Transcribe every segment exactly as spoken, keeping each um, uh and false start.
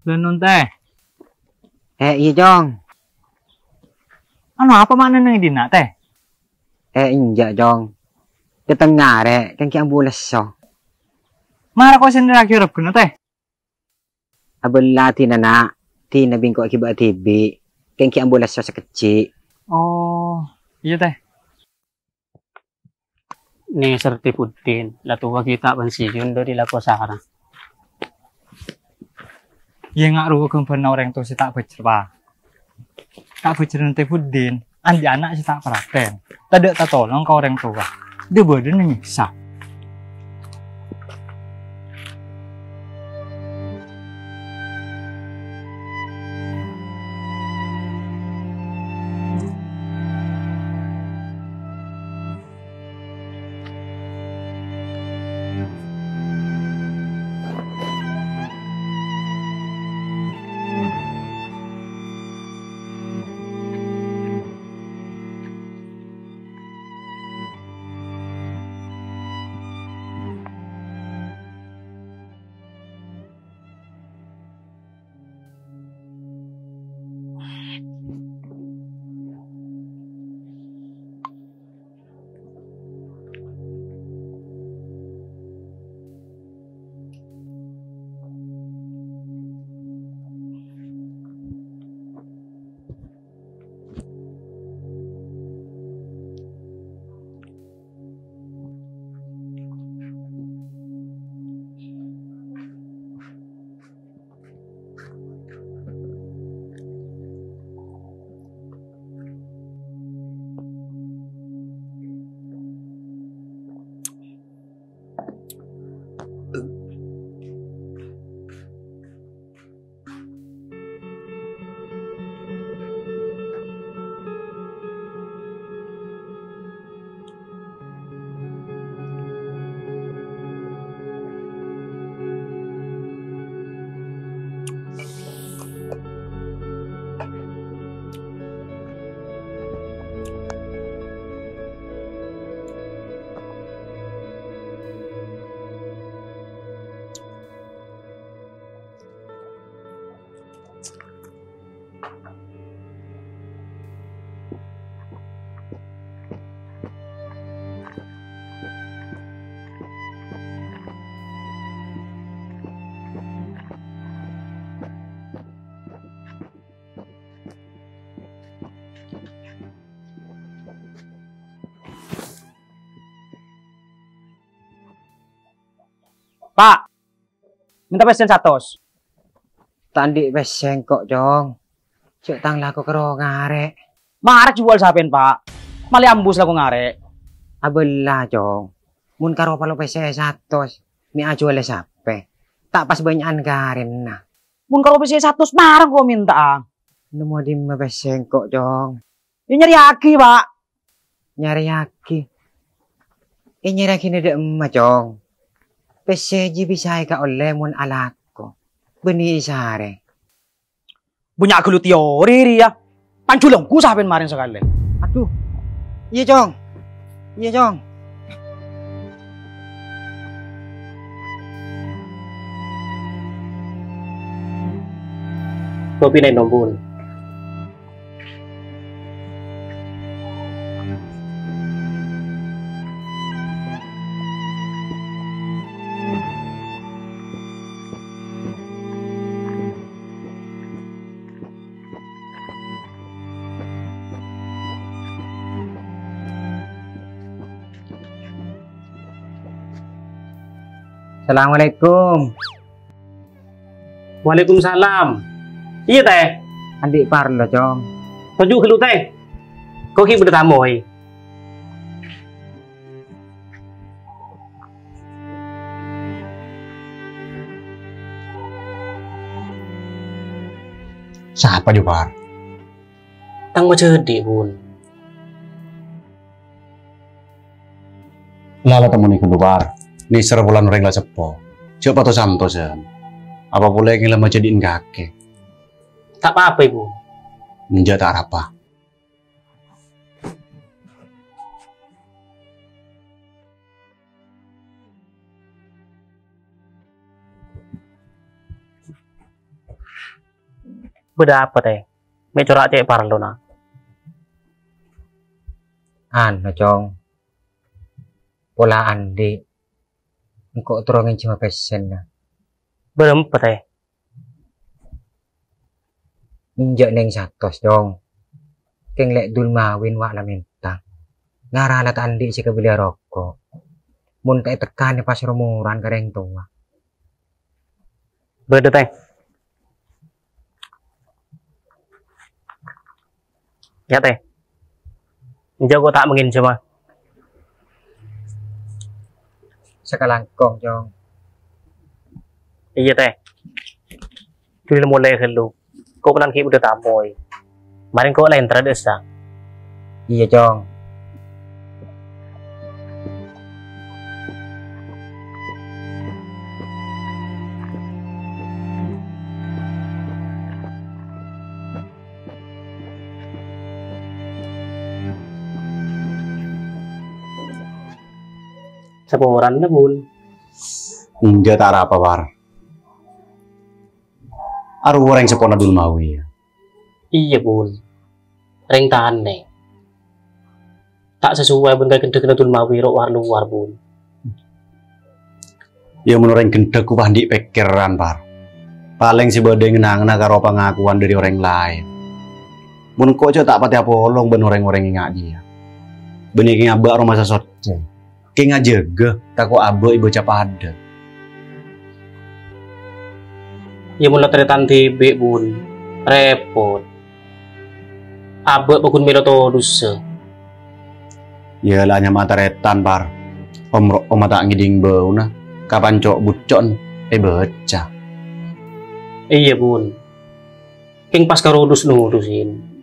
Lho, Nun, Tè. Eh, iyâ, Cong. Anu, apa ma'nana neng dinna', Tè? Eh, enjâ', Cong. Dâteng ngarè', kan ghi' ambu lesso. Mara ko' sè nerraghi orèbhâna, Tè? Abâlla dinah, Na'. Dinah bi' engko' èghibâ dhibi'. Kan ghi' ambu lesso sakejjhi'. Oh, iyâ, Tè. Nèser Tèbudin, la towa ghi' ta' pensiun dâri la kosara. Iyâ, nga' rowa ghâmbhârna orèng towa sè ta' bhâjher, Pa'. Ta' bhâjherrâ Tèbudin, andi' ana' sè ta' paratèn. Tadâ' tatolong ka orèng towa. Dâ-bâdâna nyèksa. Pa', mènta pèssèna satos. Ta' andi' pèssè engko', Cong. Jhâ' tang lako karo ngarè'. Mara jhuwâl sapèna, Pa'. Malè ambu sè lako ngarè'. Abâlla, Cong. Mon karo palo pèssè satos, mè' ajhuwâlâ sapè. Ta' pas bânnya'an karèna. Mon karo pèssè satos, mara engko' mènta'a. Nemmo dimma pèssè engko', Cong? Iyâ, nyarèyaghi, Pa'. Nyarèyaghi? Iyâ, nyarèyaghina dâ' emma, Cong. Pèssè jiyâ bisa èkaollè mon alako. Bânnè èsarè. Bânnya' ghâllu teori rèya. Panjhulâ ongghu sapèna marèna sakalè. Adhu. Iyâ, Cong. Iyâ, Cong. Kopi neng nombun. Assalamualaikum. Waalaikumsalam. Iyâ, Tè. Andi' parlo, Cong. Toju' ghâllu, Tè. Ko' ghi' bâdâ tamoy. Sapa, Jopar? Tang majâdi', Bun. La, la, temmo nèka, Jopar. Nèser polana orèng la seppo. Jhâ' patos-antosan. Apa polè ngèlem ajâdi'in kakè. Ta' pa-apa, Bun. Enjâ' ta' arapa. Bâdâ apa, Tè? Mè' cora' cè' parlona. Anu, Cong. Pola andi'. Engko' terro ngènjhâma pèssèna. Bârâmpa, Tè? Enjâ' neng satos, Cong. Kèng lè' Dul Mawi wa' la mènta. Ngara la ta' andi' sè kabellia roko'. Mon ta' ètekkanè pas ro-moran ka rèng towa. Bâdâ, Tè. Yâ, Tè. Enjâ' ko ta' mangènjhâma. Sakalangkong, Cong. Iyâ, Tè. Dulina molè ghâllu. Ko' kennèng ghi' bâdâ tamoy. Marèn ko' la èntar dâ' essa. Iyâ, Cong. Saporana, Bun? Enjâ' ta' arapa, Par. Arowa rèng seppona Dul Mawi, yâ? Iyâ, Bun. Rèng tanè. Ta' sasowai bân kagendhegghânna Dul Mawi ro' war-lowar, Bun. Yâ, mon orèng gendhek ko' pas andi' pèkkèran, Par. Palèng sè bâdâ è ngen-angenna karo pangakowan dâri orèng laèn. Mon engko' jâ' ta' patè apolong bân orèng-orèng è nga' jiyâ. Bânnè kèng abâ' ro masa soccè. Kèng ajâgâ, tako' abâ' èbâca padâ. Yâ, mon la tarètan dhibi', Bun, rèpot. Abâ' paggun mèlo todusâ. Yâ, la nyama tarètan, Par. Om-, omma ta' ngèdhing bâuna, kapan co'-bucco'en èbâca. Iyâ, Bun. Kèng pas karo dus-nodusin.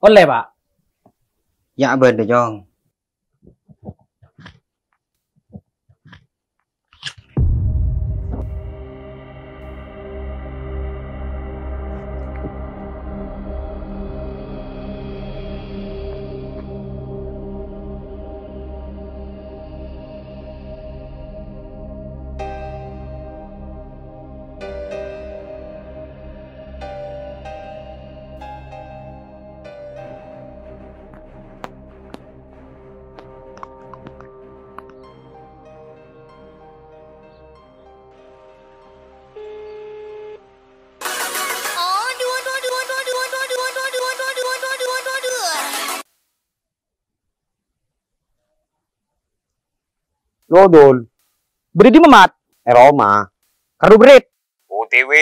Ollè, Pa'? Yâ, bâdâ, Cong. Lo, Dul. Bâdâ è dimma, Mat? È roma. Karo bârâ'. O T W.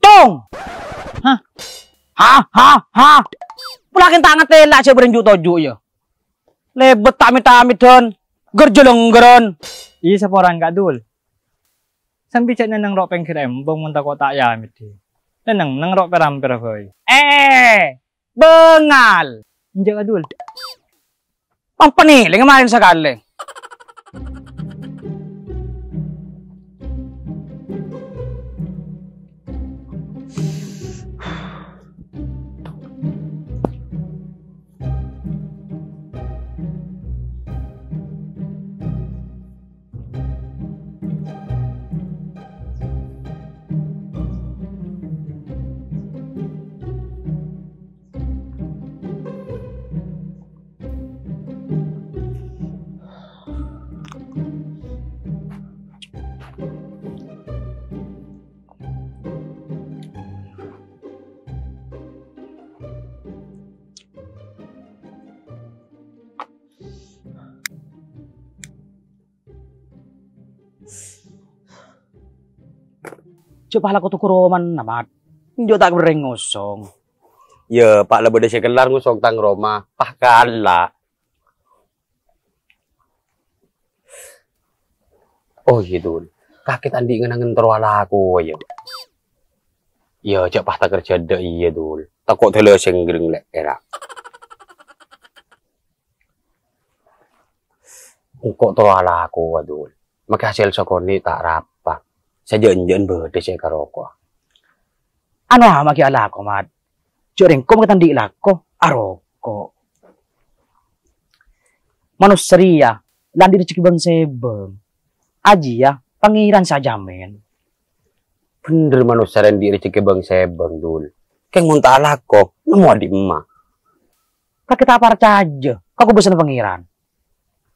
Tong! Hah? Hah? Hah? Hah? Polana ta' ngatèla' jhâ' bârâmpa toju', yâ. Lèbât ta' mèt-amèdhân, ghâr-jhâlèngghârân. Iyâ, saporana, Ka' Dul. Sambi jhâ' neng-neng ro' pèngghir embong mon tako' ta' èamèdhi. Neng-neng ro' pèr-ampèr bhâi. Eh, bângal! Enjâ', Ka' Dul. Pampanè, lèng marèn sakalè. Jhâ' pala kodu ka romana, Mat. Enjâ' ta' kerrèng ngosong. Iyâ, Pa', la bâdâ sè kellar ngosong tang roma. Pas kala. Oh, iyâ, Dul. Kakè ta' andi' ngen-angen terro alako, iyâ. Iyâ, jhâ' pas ta' kerja dâ' iyâ, Dul. Tako' dâlâ sè ngerrèng lè', èra. Engko' terro alako, Dul. Make hasèl sakonè' ta' rapa. Sajân-jân bâdâ sè èkaroko'a. Anu ama' ghi' alako, Mat. Jhâ' rèng engko' make ta' andi' lako, aroko'. Manossa rèya la andi' rejekkè bâng-sèbâng. Ajiyâ Pangèran sè ajhâmin. Bhendher manossa rèya andi' rejekkè bâng-sèbâng, Dul. Kèng mon ta' alako, nemmo andi' emma'. Kakè ta' parcajâ ka kobâsana Pangèran.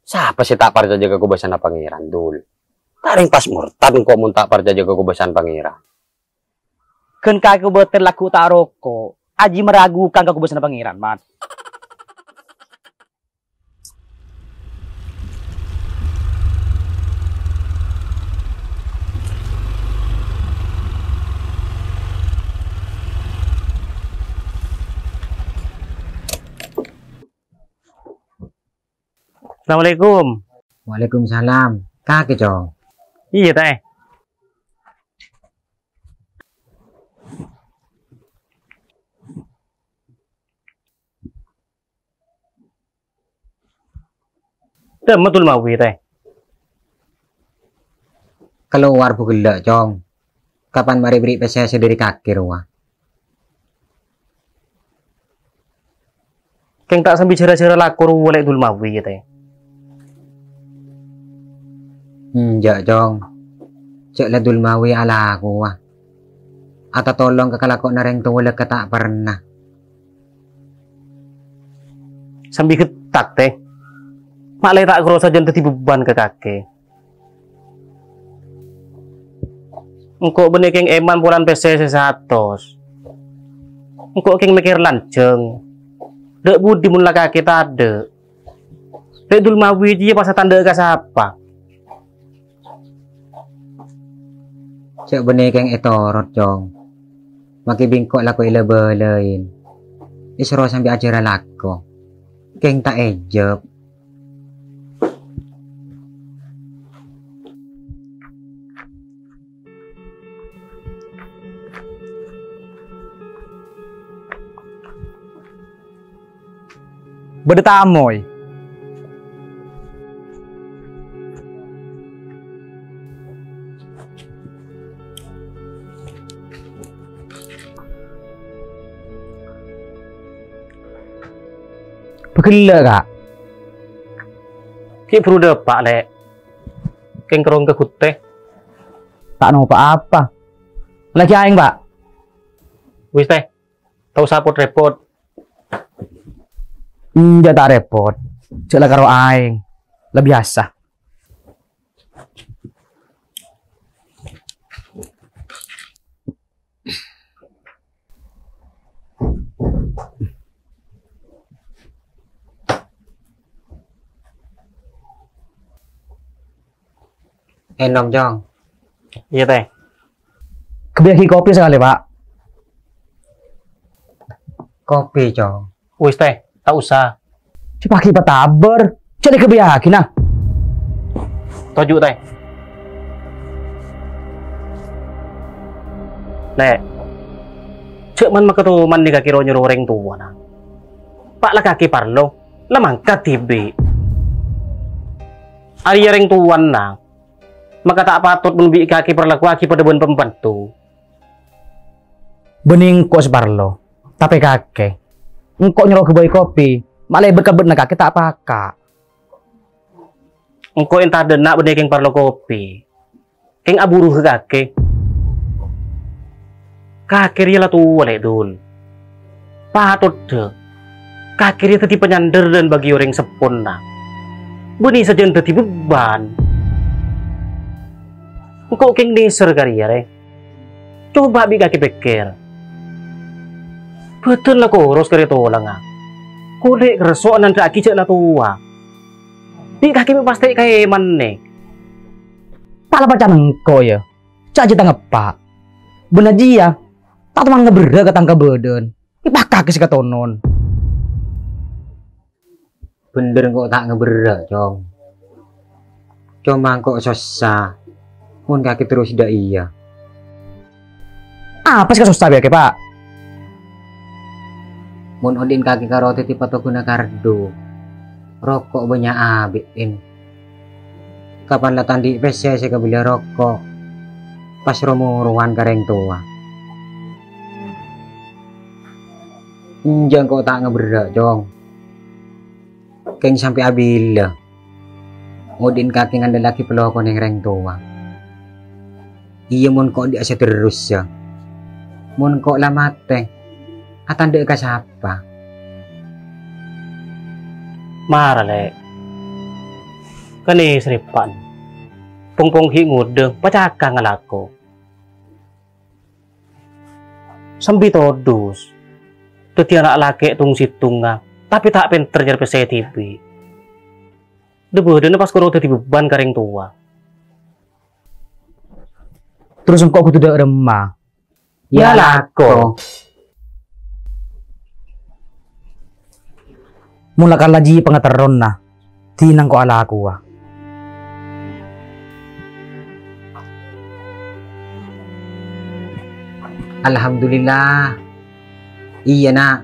Sapa sè ta' parcajâ ka kobâsana Pangèran, Dul? Ta' rèng pas murtad engko' mon ta' parcajâ ka kobâsana Pangèran. Ghân kakè bâtèr lagghu' ta' aroko', ajiyâ maragukan ka kobâsana Pangèran, Mat. Assalamualaikum. Waalaikumsalam. Kakè, Cong. Iyâ, Tè. Dâmma Dul Mawi, Tè? Kalowar bu ghellâ', Cong. Kapan ma' rè-bherri' pèssè sè dâri kakè rowa. Kèng ta' sambi jhârâ-jhârâ lako rowa lè' Dul Mawi, Tè. Enjâ', Cong. Jhâ' la Dul Mawi alakowa. Atatolong ka kalakowanna rèng towa la ka ta' parna. Sambi ghettak, Tè. Ma' lè ta' karo sajân dhâddhi bebbhân ka kakè. Engko' bânnè kèng èman polana pèssè sè satos. Engko' kèng mèkkèr lanjhâng. Dâ' budi mon la kakè tadâ'. Lè' Dul Mawi jiyâ pas atandhâ ka sapa? Jhâ' bânnè kèng ètorot, Cong. Make bi' engko' lako èla-bâlâi. Èsoro sambi ajhârâ lako. Kèng ta' èjhâb. Bâdâ tamoy. Pagella, Ka'. Ghi' buru dâpa', Lè'. Kèng kerrong ka Guttè. Ta' napa-apa. Lagi aèng, Pa'. Wis, Tè. Ta' osa pot-rèpot. Enjâ' ta' rèpot. Jhâ' la karo aèng. La biyasa. Ènom, Cong. Iyâ, Tè. Ghâbâyyâghi kopi sakalè, Pa'. Kopi, Cong. Wis, Tè, ta' osa. Jhâ' paghi' patabâr. Jhâ' lè ghâbâyyâghi, nah. Toju', Tè. Lè'. Jhâ' man-, makatoman nèka kèra nyoro rèng towana. Pa' la kakè parlo, la mangkat dhibi'. Arèya rèng towana, maka ta' patot mon bi' kakè èparlakowaghi padâ bân pembantu. Bânnè engko' sè parlo, tapè kakè. Engko' nyoro ghâbây kopi, ma' lèbât ka bâ'na kakè ta' paka'. Engko' èntar dâ' enna' bânnè kèng parlo kopi. Kèng aburu ka kakè. Kakè rèya la towa, Lè', Dul. Patoddhâ. Kakè rèya dhâddhi panyandher dâ' bagi orèng seppona. Bânnè sajân dhâddhi bebbhân. Engko' kèng nèser ka rèya, rè. Coba bi' kakè pèkkèr. Bhâdhân la koros karè tolangnga. Kolè' kerso anandhâ'aghi jhâ' la towa. Bi' kakè mè' pastè' kaèmannè. Ta' la pacan engko', yâ. Ca' jiyâ tang eppa'. Bân jiyâ, ta' toman ngaberrâ' ka tang kabâdâ'ân. Èpakakè sè katonon. Bhendher engko' ta' ngaberrâ', Cong. Coma engko' sossa mon kakè terros dâ' iyâ. Apa sè kasossa bi' kakè, Pa'? Mon odi'na kakè karo dhâddhi patoghuna kardhu, roko' bânnya' abbi'na. Kapan la ta' andi' pèssè sè kabelliyâ roko', pas ro-morowan ka rèng towa. Enjâ' engko' ta' ngaberrâ', Cong. Kèng sampè' abila? Odi'na kakè ngandellaghi palakon rèng towa. Iyâ, mon ko' dâ' sè terros, yâ. Mon ko' la matè, atandhâ'â ka sapa? Mara, Lè'. Kanèser, Pa'. Pong-pong ghi' ngodâ, pacaka ngalako. Sambi todus. Dhâddhi ana' lakè' tong-sèttonga, tapè ta' pènter nyarè pèssè dhibi'. Dhâ-bâdâna pas koro dhâddhi beban ka rèng towa. Terros engko' kodhu dâ' remma. Yâ, lako. Mon la kala jiyâ pangaterrona, dina engko' alakowa. Alhamdulillah. Iyâ, Na'.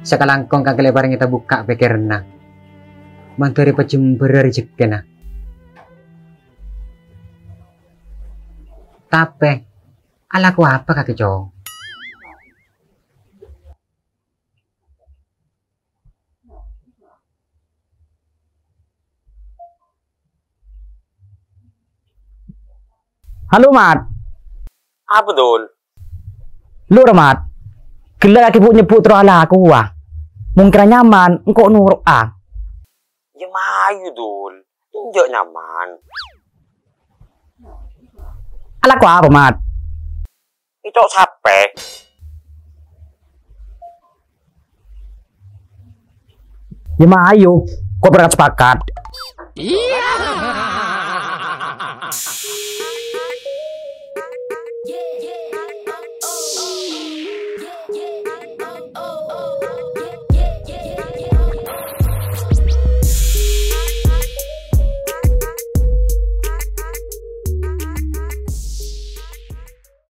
Sakalangkong kakè la èparèngè tabukka' pèkkèranna. Mandhâr èpajembhârâ rejekkèna. Tapè, alako apa kakè, Cong? Halo, Mat. Apa, Dul? Lo ra, Mat. Ghellâ' kakè bu'-nyebbhu' terro alakowa. Mon kèra nyaman, engko' noro'a. Yâ mayu, Dul. Enjâ' nyaman. Alako apa, Mat? Èco' sapè. Yâ mayu, ko' berangkat sepakat.